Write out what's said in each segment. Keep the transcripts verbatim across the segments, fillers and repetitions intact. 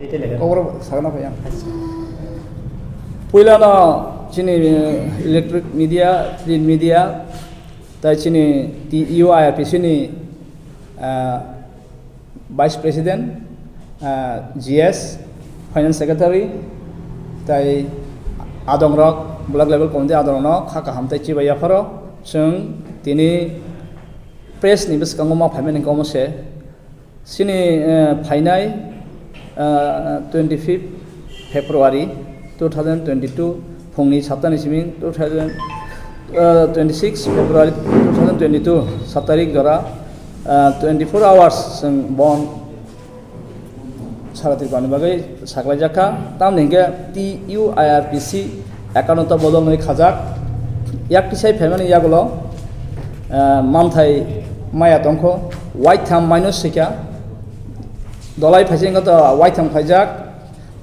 Kokborok sakna phai ang. Puilano chini, eh, electronic media, print media, tai chini T U I R P C ni, ah, Vice President, ah, G S, Finance Secretary, tai adongrok, Block Level Committee adongrokno kha kaham tai chibai yapharo, chwng tini press ni bwskango ma phaimani wngkha omo se. Chini, eh, phainai, eh, twenty fifth February two thousand twenty-two phungni saptani simi two thousand, eh, twenty-six February two thousand twenty-two saptarik jora, eh, twenty-four hours chwng bon sara Tripurani bagwi saklaijak kha. Tamni hwnkhe T U I R P C account-o bodol wngwi khajak. Yak tisai phaimani yagulo, eh, manthai maya tongkho, waitham minus swikha. Dolai phaisingkha to waitham khaijak,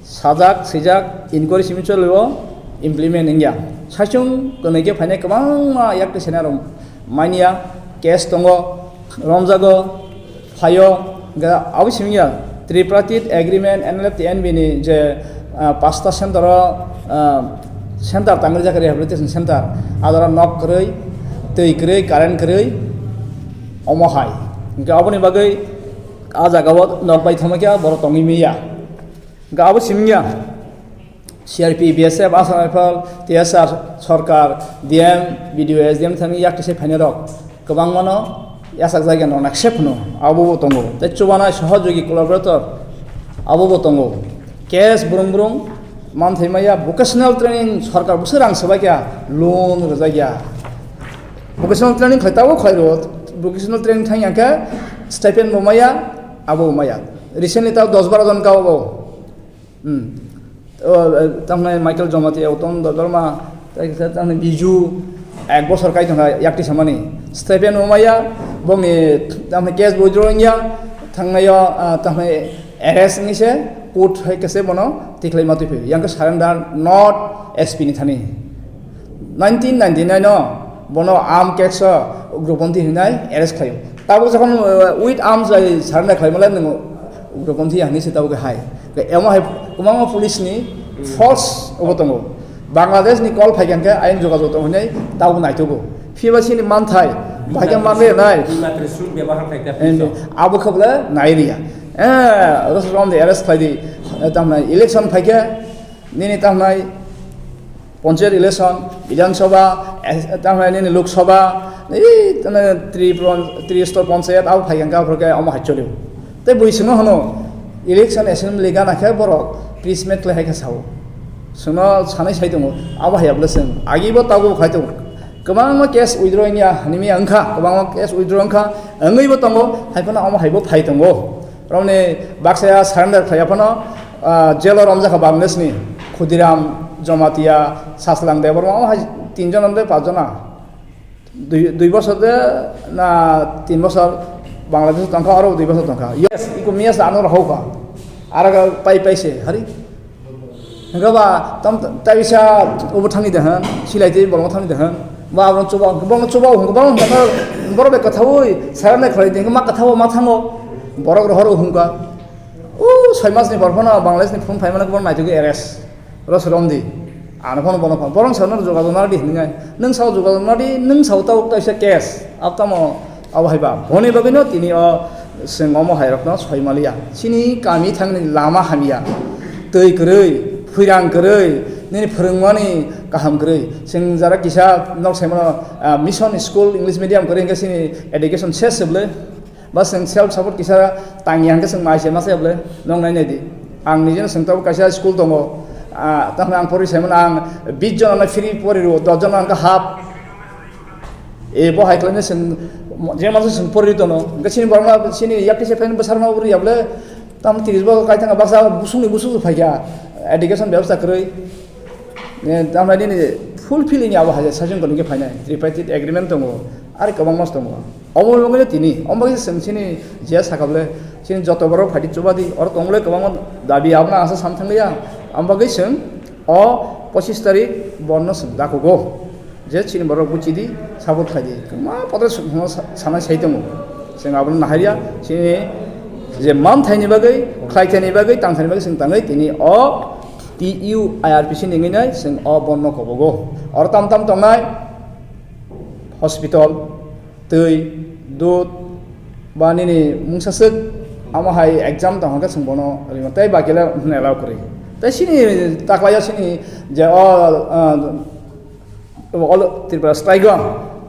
sajak, swijak, inquiry simi cholio, implement wngya. Saichung kwnwi khe phainai kwbangma yak tisainai rok manya, case tongo, romjago, phaio, hwnkhe abo simi ya, Tripartite Agreement, N L F T N B ni je, ah, pasta center o, ah, center tangri jak rehabilitation center, adara nok kwrwi, twi kwrwi, current kwrwi, omo hai. Hwnkhe aboni bagwi a jaga o nok bai thangma khe borok tongwi manya. Hwnkhe abo simi ya. C R P, B S F, Assam Rifle, T S R, Sorkar, D M, B D O, S D M thani yak tisai phainai rok kwbangmano yachak jagani rok naisep phano abo bo tongo. Tei chubanai sohojogi collaborator abo bo tongo. Case brung brung manthai maya vocational training sorkar bwswk rang swbaikha, loan rwjakya. Vocational training khlai tabuk khlai rwo, vocational training thang yang khe stipend bo maya, abo bo maya. Recently tao dos baro jon ka bo. Hmm. O, eh, tamni Michael Jamatia, Uttam Debbarma, tei kisa tamni Biju, ek bosor kai tongkha yakti samani. Stipend bo maya, bongni tamni case withdraw wngya, thangnaio, ah, tamni arrest wngwi se court hai khe se bono tikhlai ma twi phai. Yang khe surrender not S P ni thani. Nineteen ninety-nine o bono arm case o ugroponthi hinai arrest khlaio. Tabuk jokhon, uh, with arms bai surrender khlai malai nwngo ugroponthi hinwi se tabuk hai. Emo hai kwbangma police ni force obo tongo. Bangladesh ni call phai khe ain jogajog tong hinai tabuk naitugo. Phiba sini manthai bahai khe manle nai. Abo khe bole nai riya. Eh, rosrom de arrest khlai di. Eh, tamnai election phai khe nini tamnai Panchayat election, Bidhan Sabha, eh, tamni nini Lok Sabha, eh, tamni tri pon-, tri stor panchayat, abo phai khe, aphuru khe omo hai cholio. Tei bui sino hwno, election assembly gana khe borok please met khlai hai khe sao. Sino sanai sai tongo, abo hai abole seng. Agi bo tago khai tongo. Kwbangma case withdraw wngya, hinwi wngkha, kwbangma case withdraw wngkha, wngwi bo tongo, hai phano omo hai bo phai tongo. Romni baksa surrender khlai phano, ah, jail o romjakha Bangladesh ni Khudiram Jamatia, Saslang Debbarma, omo hai tin jon de pas jona. Dui, dui bosor de na tin bosor Bangladesh tongkha, aro dui bosor tongkha. Yes, iko mias ano rohokha. Araga pai pai se, hari. Hingke ba, tam, taisa obo thangni de hwn, silai tei bolong thangni de hwn. Ba, aboni chuba, bolong chuba hwn, bolong hwn, borok bai kwthaui, saranai khlai di, ma kwthao, ma thango. Borok rohor hwn ka. O, soi mas ni borok phano Bangladesh ni phone phaimani borok naitugwi arrest. Oro se romdi. Ano phano bono phano. Borok sa no jogajog nadi hwnwi nai. Nwng sao jogajog nadi, nwng sao tabuk taisa case. Ab tamo Abo hai ba, boni bagwino tini o chwng omo hai rokno soi maliya. Chini kami thangni lama hamya, twi kwrwi, phuirang kwrwi, nini phwrwngmani kaham kwrwi. Chwng jara kisa nok saimano, ah, mission school English medium kwrwi hwnkhe chini education ses se bwle. Ba chwng self support kisa tangya hwnkhe chwng mai se ma se bwle. Nong nai nai di. Ang nijeno chwng tabuk kaisa school tongo. Ah, tamo ang pori saimano ang bis jon ano free pori rwo, dos jon ano half. E bo hai khlaina chwng, je masa chwng pori tono. Hwnkhe chini borokno, chini yakti se phaini bwsarokno uri yable, tam tris bo kaithang baksa busungni busung phaikha. Education bebostha kwrwi. E, tamni nini fulfilling abo hai session kono khe phainai. Tripartite agreement tongo. Ari kwbangma tongo. Omo wngwi tini. Omo bagwi chwng chini je sakable, chini joto borok phaidi chubadi. Oro tongole kwbangma dabi abono asa samthang liya. Omo bagwi chwng O pochis tarik borno chwng dakugo je chini borok buchidi, support khlaidi. Kwma potre sukhumo sa-, sanai sai tongo. Chwng abono naharya, chini Je mamthaini bagwi, khlaithaini bagwi, tangthaini bagwi chwng tangwi tini o T U I R P C ni wngwi nai chwng o bondo kobogo. Oro tam tam tongnai hospital, twi, dud, ba nini mungsaswk, amo hai exam tong hwnkhe chwng bono rwmani tei bakile hwnwi allow kwrwi. Tei chini taklaio chini je o, ah, All Tripura Strike o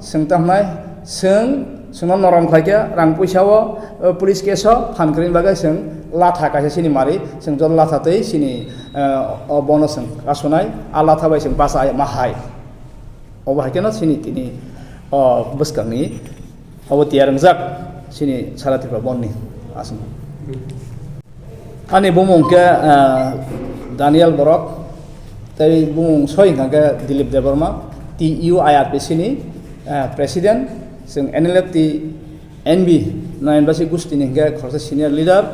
chwng tamo hwnai, chwng, chwngno norom khlaikha, rang puisa o, o, police case o phan kwrwini bagwi chwng latha kaisa chini mari, chwng jol latha tei chini, eh, o bono chwng kasonai, a latha bai chwng basa ma hai. Obo hai kheno chini tini o bwskangni obo tiyar wngjak chini sara Tripura bonni aswk. Ani bumung khe, ah, Daniel Borok, tei bumung soi hwnkha khe Dilip Debbarma, T U I R P C ni, ah, president, chwng N L F T N B, Nayan Basi Gusti ni hwnkhe khoroksa senior leader.